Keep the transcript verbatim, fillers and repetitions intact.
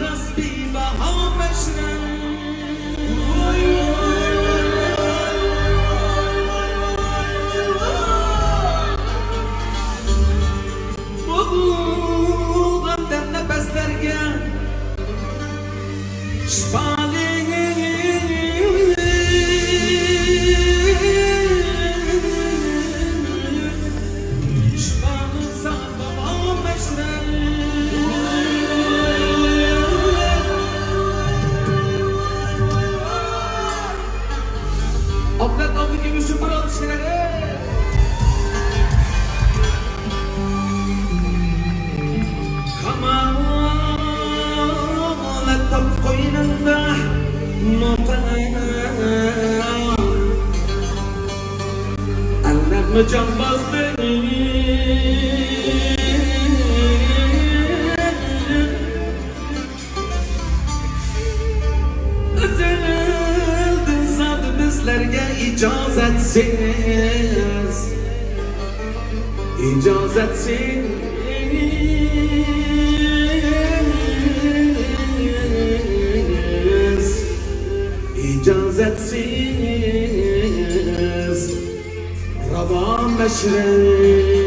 راست بىباھا مەشرەپ. بولغان دەم نەپەسلەرگە شىپالىق، شىپالىق ساپا مەشرەپ. ئابلەت ئابلىكىم ئۈچۈن بىر ئالقىش كېرەك. كامالەت تاپ قوينۇڭدا مۇتەئەللىق. ئەللەرمۇ جامبازدىن ئەزەلدىن زادى بىزلەرگە ئىجازەتسىز، ئىجازەتسىز، ئىجازەتسىز راۋا مەشرەپ.